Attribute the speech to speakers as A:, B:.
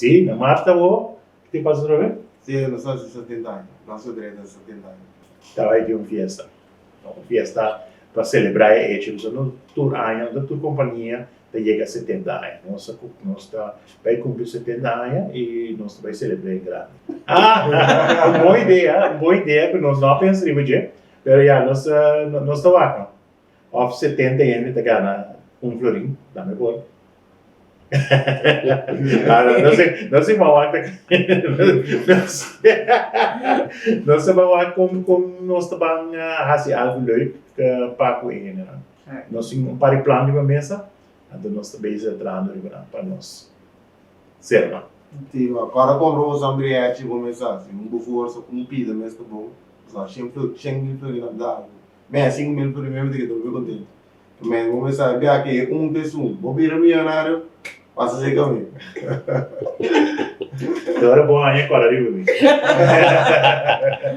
A: Sí, na mart awor, ki ta pasa otra vez?
B: Sí, nos ta hasi 70 aña, nos drenta 70 aña.
A: Ta bai tin un fiesta, un fiesta pa celebra e hecho, pasobra no tur aña, no ta tur compania ta yega 70 aña. Nos ta nos ta bai cumpli 70 aña y nos ta bai celebra en grande. Ah, un bon idea, un bon idea cu nos no a pensa riba dje, pero ya, nos nos ta wak no. Of 70 hende ta gana un florin, dame por. Ah, no, no sé, no sé pa wak no sé, no sé pa wak con con nos ta ban hasi algo leuk pa cu e hendenan. Nos tin un par di plan riba mesa, anto nos ta bezig trahando riba nan pa nos ser nan.
B: Sí, ma kòrda kompra un sangriachi bo mes hasi, un bo forsa, un pida mes ta bon, pasobra shen flo, shen mil florin a da algu. Meh, 5000 florin mes mi ta keda hopi kontentu. Meh, bo mes sabi bia ke un ta esun, bo bira miyonario, pasa serka mi.
A: Te ora bo haña kòrda riba mi.